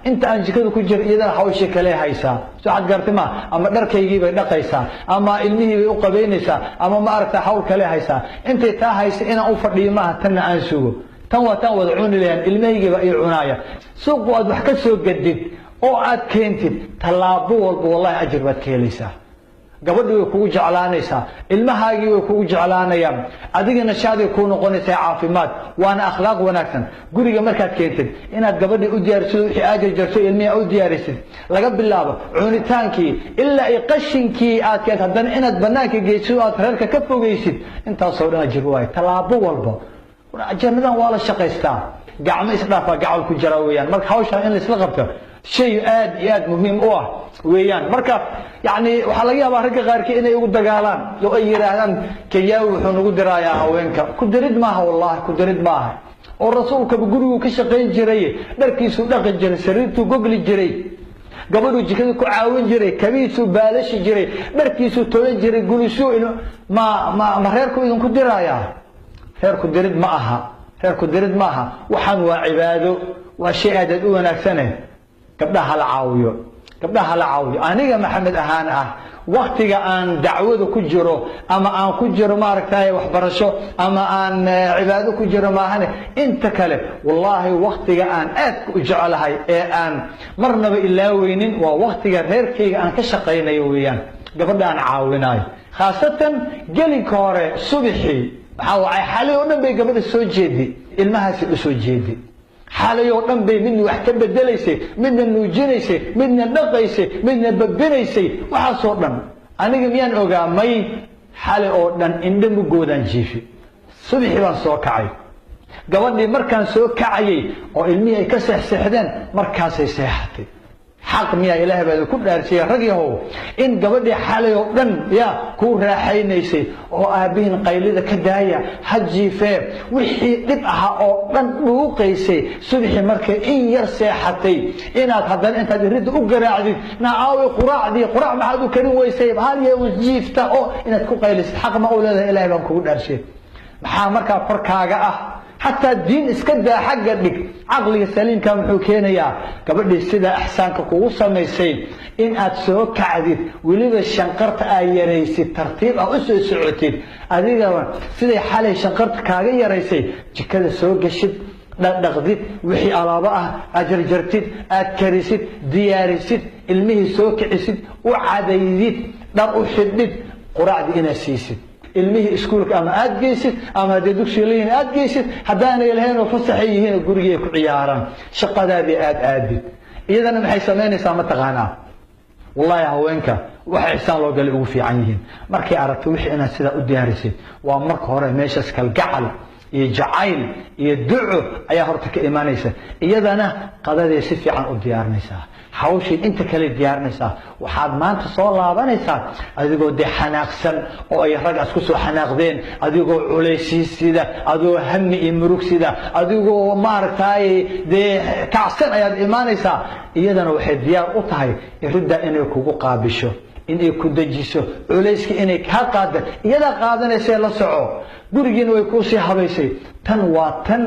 Inta aan jikada ku jiro iyadana hawshii kale haysaa. Soo xad gartay ma? Ama dharkaygii bay dhaqaysaa, ama ilmihii bay u qabaynaysaa, ama ma aragtaa hawl kale haysaa. Intay taa haysa inaan u fadhiyo maaha, tanna aan sugo. Tan waa tan wada cuni lahayn, ilmahaygiiba ii cunaaya. Suuqu aad wax ka soo gadid oo aad keentid, tallaabo walba wallahi ajir baad ka helaysaa. Gabadhii way kugu jeclaanaysaa, ilmahaagii way kugu jeclaanayaan, adigana shaaday kuu noqonaysaa caafimaad, waana akhlaaq wanaagsan. Guriga markaad keentid inaad gabadhii u diyaarisid wixii aad jarjarto, ilmihii u diyaarisid, laga bilaabo cunitaankii ilaa ay qashinkii aad keentid, haddana inaad banaanka geysid oo aad reerka ka fogeysid, intaasoo dhan ajir waaye. Tallaabo walba jannadan waa la shaqaystaa, gacmo isdhaafaa gacal ku jira weeyaan. Marka hawshaa in laisla qabto shay aad iyo aad muhiim u ah weeyaan. Marka yani waxaa laga yaabaa ragga qaarkii inay ugu dagaalaan oo ay yidhaahdaan Kenyaawi wuxuu nagu diraayaa haweenka. Ku dirid maaha, wallahi ku dirid maaha. Oo rasuulkaba guriguu ka shaqayn jiray, dharkiisuu dhaqi jiray, sariirtuu gogli jiray, gabadhuu jikada ku caawin jiray, kabihiisuu baalashi jiray, dharkiisuu tolan jiray, gulisuu ma reerku idinku diraayaa? Reerku dirid ma aha, reerku dirid ma aha. Waxaan waa cibaado, waa shay aad aad u wanaagsane. Gabdhaha la caawiyo, gabdhaha la caawiyo. Aniga Maxamed ahaan ah, waktiga aan dacwada ku jiro ama aan ku jiro maaragtay waxbarasho ama aan cibaado ku jiro maahane, inta kale wallaahi waktiga aan aadka u jecelahay ee aan marnaba ilaaweynin waa waktiga reerkayga aan ka shaqaynayo weeyaan, gabadha aan caawinayo, khaasatan gelinka hore subixii. Maxaa wacay? Xalay oo dhan bay gabadha soo jeedi, ilmahaasi u soo jeedi. Xalay oo dhan bay midna wax ka bedelaysay, midna nuujinaysay, midna dhaqaysay, midna babinaysay. Waxaasoo dhan aniga miyaan ogaamay? Xalay oo dhan indho mugoodaan jiifi. Subaxii baan soo kacay. Gabadhii markaan soo kacayay oo ilmihii ay ka seexseexdeen markaasay seexatay. Xaq miyaa Ilaahay baa idinku dhaarsiyay, rag yahow, in gabadhii xalay oo dhan yaa kuu raaxaynaysay oo aabbihiin qaylida ka daaya ha jiifee wixii dhib ahaa oo dhan dhuuqaysay, subaxii markay in yar seexatay inaad haddana intaad iridda u garaacdid, naa aaway quraacdii, quraac maxaad u karin weysay, hal un jiifta, oo inaad ku qaylisid, xaq ma u leedahay? Ilaahay baan kugu dhaarsiyay. Maxaa markaa korkaaga ah? Xataa diin iska daa, xagga dhig, caqliga saliimka muxuu keenayaa? Gabadhii sidaa axsaanka kugu samaysay in aad soo kacdid, weliba shanqarta aad yaraysid, tartiib ah u soo socotid, adigaba siday xalay shanqarta kaaga yaraysay, jikada soo geshid, dhaqdhaqdid wixii alaabo ah, aad jarjartid, aad karisid, diyaarisid, ilmihii soo kicisid, u cadaydid, dhar u xidhid, quraacdii inaad siisid, ilmihii iskuulka ama aad geysid ama haddee dugsiga leeyihin aad geysid, haddaanay lahayn oo fasaxay yihiin oo gurigii ay ku ciyaaraan, shaqadaadii aad aadid. Iyadana maxay samaynaysaa ma taqaanaa? Wallahi haweenka waxa ixsaan loo galay ugu fiican yihiin. Markay aragto wixii inaad sidaa u diyaarisid, waa marka hore meeshaas kalgacal iyo jacayl iyo duco ayaa horta ka imanaysa. Iyadana qadaday si fiican u diyaarinaysaa, hawshii inta kale diyaarinaysaa. Waxaad maanta soo laabanaysaa adigoo dee xanaaqsan oo ay raggaas ku soo xanaaqdeen, adigoo culaysiisida, adigoo hami iyo murugsida, adigoo maaragtay dee kacsan ayaad imaanaysaa. Iyadana waxay diyaar u tahay iriddaa inay kugu qaabisho, inay ku dejiso, culayska inay kaa qaada iyadaa qaadanaysee la soco. Gurigiina way kuusii habaysay. Tan waa tan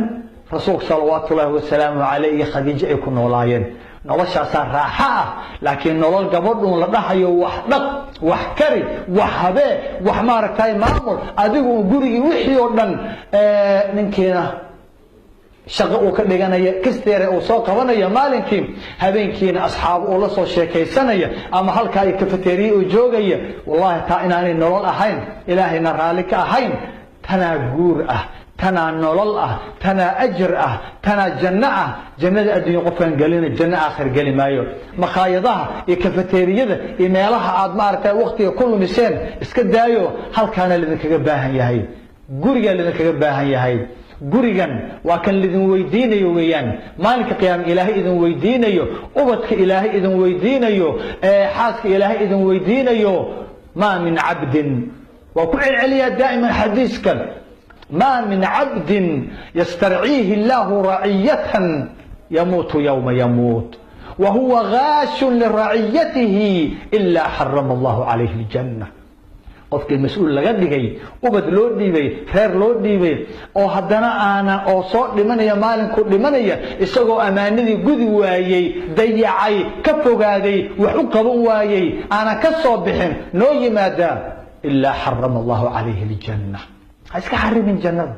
rasuulka salawaatullaahi wasalaamu caleyh iyo Khadiijo ay ku noolaayeen. Noloshaasaa raaxo ah. Laakiin nolol gabadhuun la dhahayo wax dhaq, wax kari, wax habee, wax maaragtay maamul, adigu gurigii wixii oo dhan, ninkiina shaqo uu ka dhiganaya, kasteere uu soo qabanaya maalinkii, habeenkiina asxaab uu la soo sheekaysanaya ama halkaa iyo kafeteriya uu joogaya, wallahi taa inaanay nolol ahayn, Ilaahayna raalli ka ahayn. Tanaa guur ah, tanaa nolol ah, tanaa ajir ah, tanaa janno ah. Jannada adduunya qofkaan gelina janno aakhir geli maayo. Makhaayadaha iyo kafeteriyada iyo meelaha aad maaragtay waktiga ku lumiseen iska daayo. Halkaana lidinkaga baahan yahay, gurigaa lidinkaga baahan yahay. Gurigan waa kan lidin weydiinayo weeyaan maalinka qiyaama. Ilaahay idin weydiinayo ubadka, Ilaahay idin weydiinayo xaaska, Ilaahay idin weydiinayo. Maa min cabdin, waa ku celceliyaa daa'iman xadiiskan, maa min cabdin yastarciihi illaahu raciyatan yamuutu yowma yamuut wahuwa gaashun liraciyatihi ilaa xarama allahu calayhi aljanna. Qofkii mas-uul laga dhigay, ubad loo dhiibay, reer loo dhiibay, oo haddana aana oo soo dhimanaya, maalinku dhimanaya isagoo ammaanadii gudi waayey, dayacay, ka fogaaday, wax u qaban waayey, aanan ka soo bixin, noo yimaadaa, ilaa xarama Allahu calayhi aljanna. Ha iska xarimin jannada.